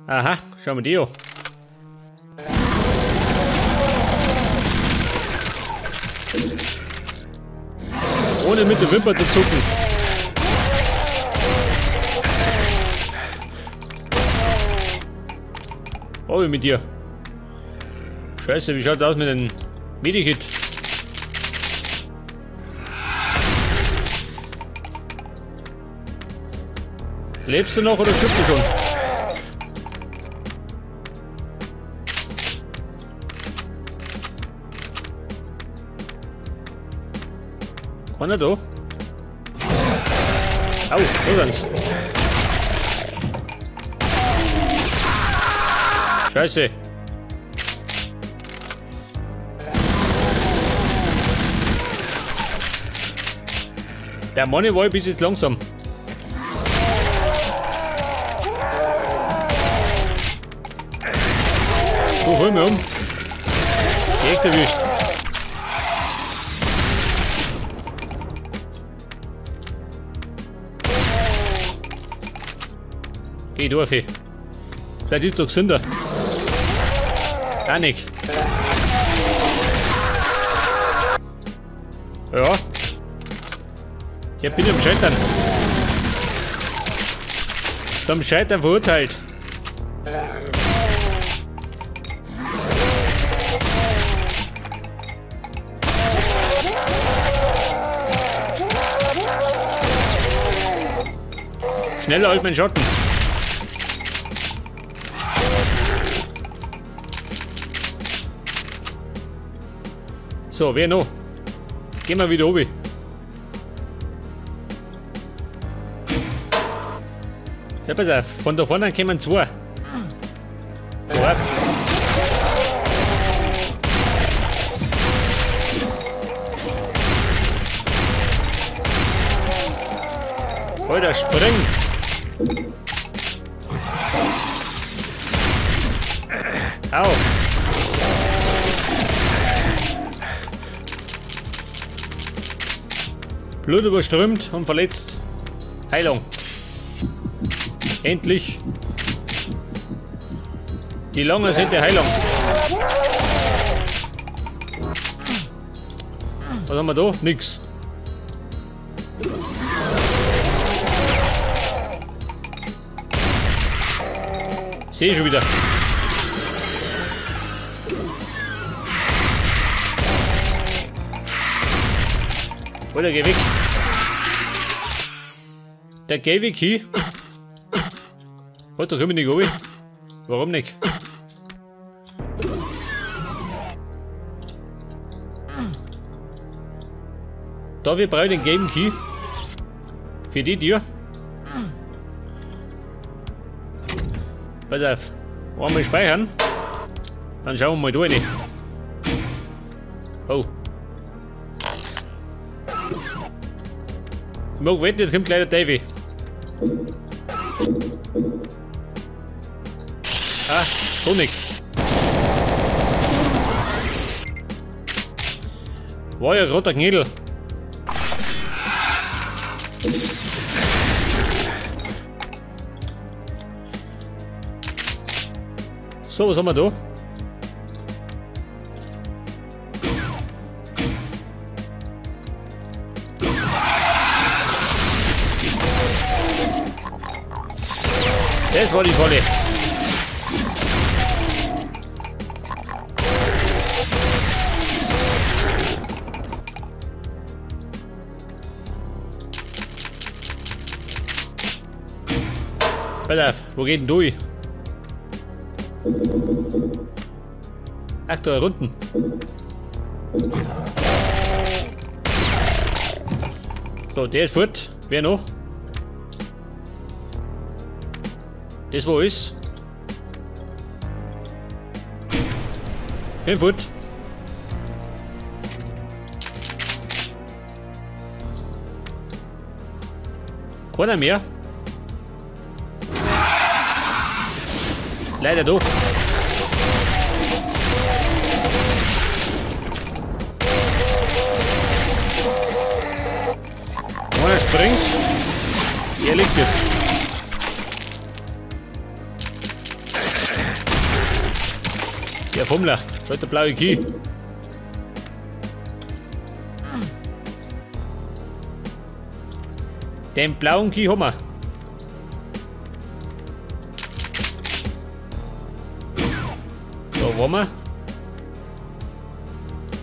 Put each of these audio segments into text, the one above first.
Aha, schau mal die an. Ohne mit der Wimper zu zucken. Was mit dir? Scheiße, wie schaut das aus mit dem Medikit? Lebst du noch oder stirbst du schon? Keiner da? Au, da sind's. Scheiße. Der Money war bis jetzt langsam. Du, hol mich um. Echt erwischt. Geh durch. Vielleicht ist es doch gesünder. Gar nicht. Ja. Ich bin am Scheitern. Zum Scheitern verurteilt. Schneller als mein Schatten. So, wer noch? Gehen wir wieder oben. Ja, pass auf, von da vorne kommen zwei. Worauf? Alter, spring! Au! Blut überströmt und verletzt. Heilung. Endlich. Die lange sind die Heilung. Was haben wir da? Nix. Sehe ich schon wieder. Oder geh weg. Der geh weg hier. Was, da komme ich nicht runter. Warum nicht? Da, wir brauchen den Game Key. Für die Tür. Pass auf. Einmal speichern. Dann schauen wir mal da rein. Oh. Ich mag wetten, jetzt kommt gleich der Davy. Ah, Honig. War ja gerade der Knädel. So, was haben wir da? Das war die Volle. Pass auf, wo geht denn durch? Ach, da unten. So, der ist fort. Wer noch? Das wo ist? Bin fort. Keiner mehr. Leider doch. Einer springt. Er liegt jetzt. Der Fummler, da ist der blaue Key. Den blauen Key haben wir. Da waren wir.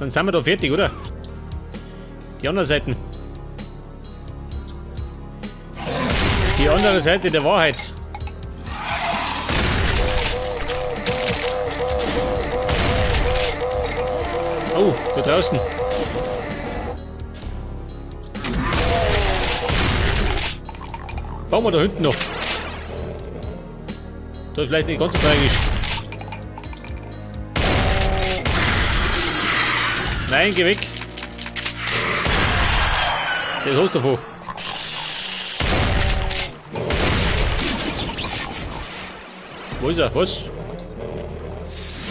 Dann sind wir da fertig, oder? Die andere Seite. Die andere Seite der Wahrheit. Oh, da draußen. Fahren wir da hinten noch. Da ist vielleicht nicht ganz so tragisch. Nein, geh weg. Der ist hoch davon. Wo ist er? Was?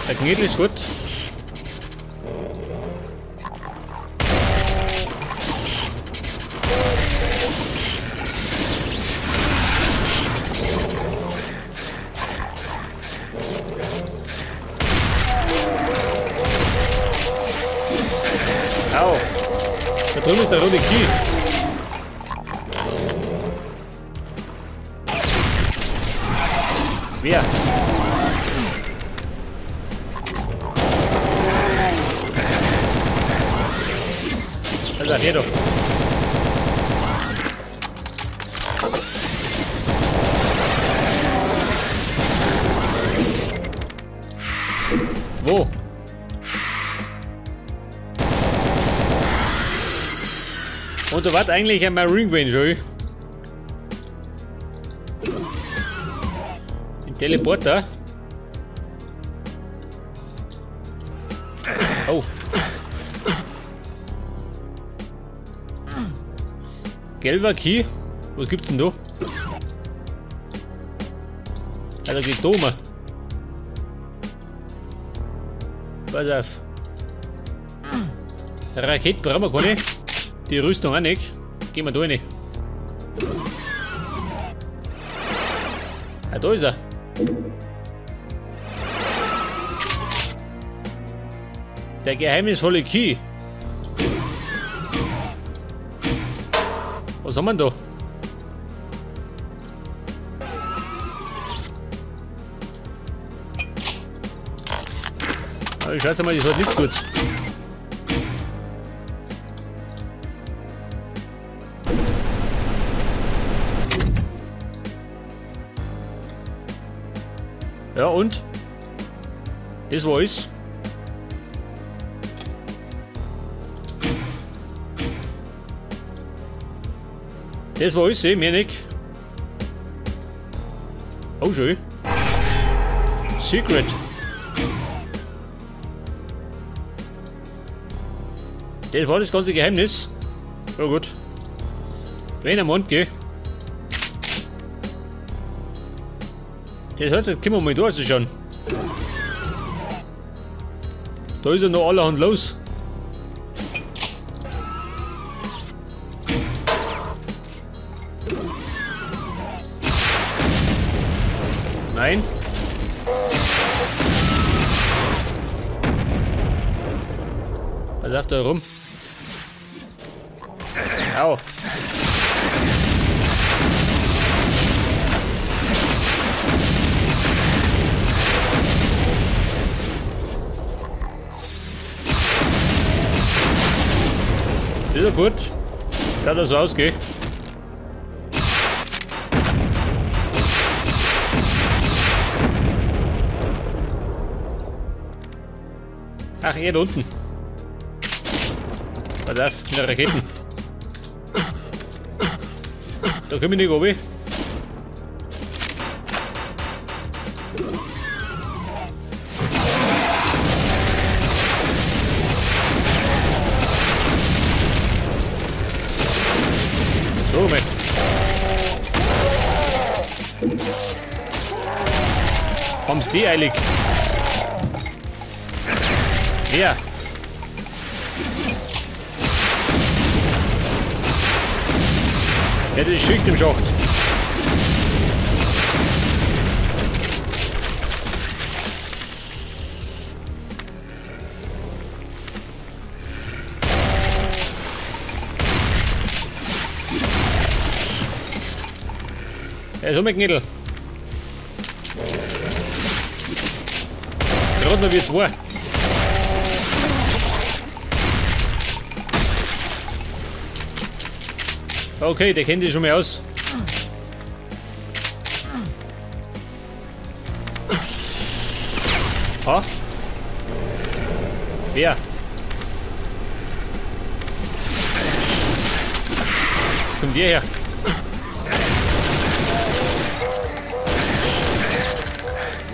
Der Knädel ist fort. Au! Da drüben ist der rote Key. Wer? Also, her doch. Wo? Und da war eigentlich ein Marine gewesen, schon. Den Teleporter. Oh. Gelber Key. Was gibt's denn da? Also geht da mal. Pass auf. Rakete brauchen wir keine. Die Rüstung auch nicht. Gehen wir da rein. Ah, da ist er. Der geheimnisvolle Key. Was haben wir denn da? Aber ich schätze mal, das hat nichts Gutes. Ja, und? Das war alles. Das war alles, mehr nicht. Oh, schön. Secret. Das war das ganze Geheimnis. Ja gut. Wenn am Mond geht. Das heißt, jetzt können wir mal da schauen. Da ist ja noch allerhand los. Nein. Was läuft da rum? Au. Ist er fort? Schaut das so aus, gell? Ach, er da unten. Pass auf, mit den Raketen. Da komm ich nicht runter. So, Mann. Haben's die eilig? Wer? Ja, das ist Schicht im Schacht. Er ist umgeknittelt. Gerade noch wie zwei. Okay, der kennt sich schon mal aus. Ha? Wer? Kommt der her?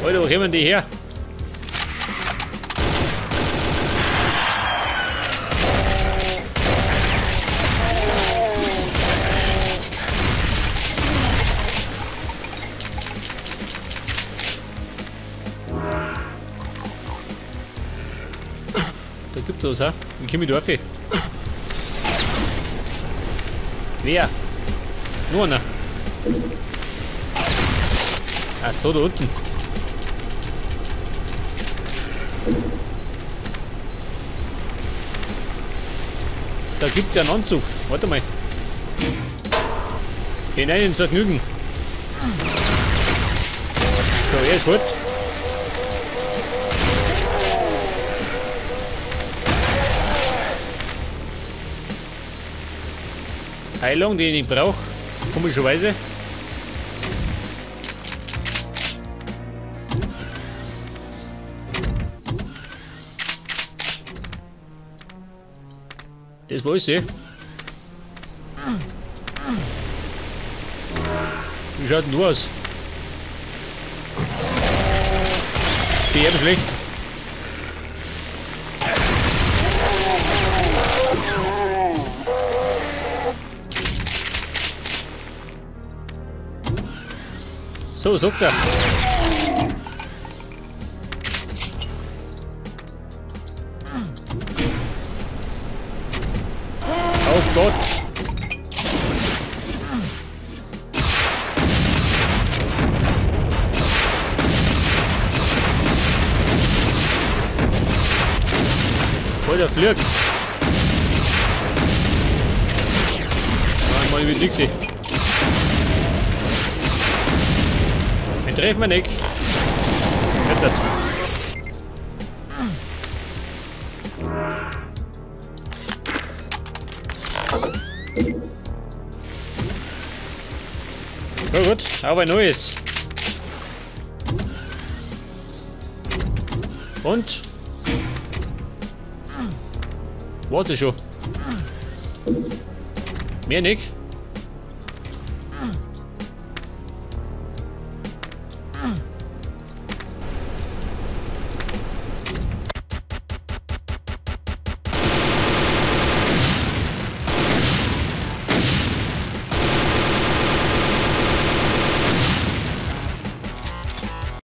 Alter, wo kommen die her? Da gibt's was, ha? Dann komm ich da rauf. Wer? Nur einer. Ach so, da unten. Da gibt's ja einen Anzug. Warte mal. Hinein ins Vergnügen. So, er ist fort. Heilung, die ich nicht brauche. Komischerweise. Das weiß ich. Wie schaut denn du aus? Die eben schlecht. So, sagt er. Oh Gott. Alter, fliegt. Nein, mal mit nix. Den treffen wir nicht. Rettet. So gut, aber ein neues. Und? Warte schon. Mehr nicht.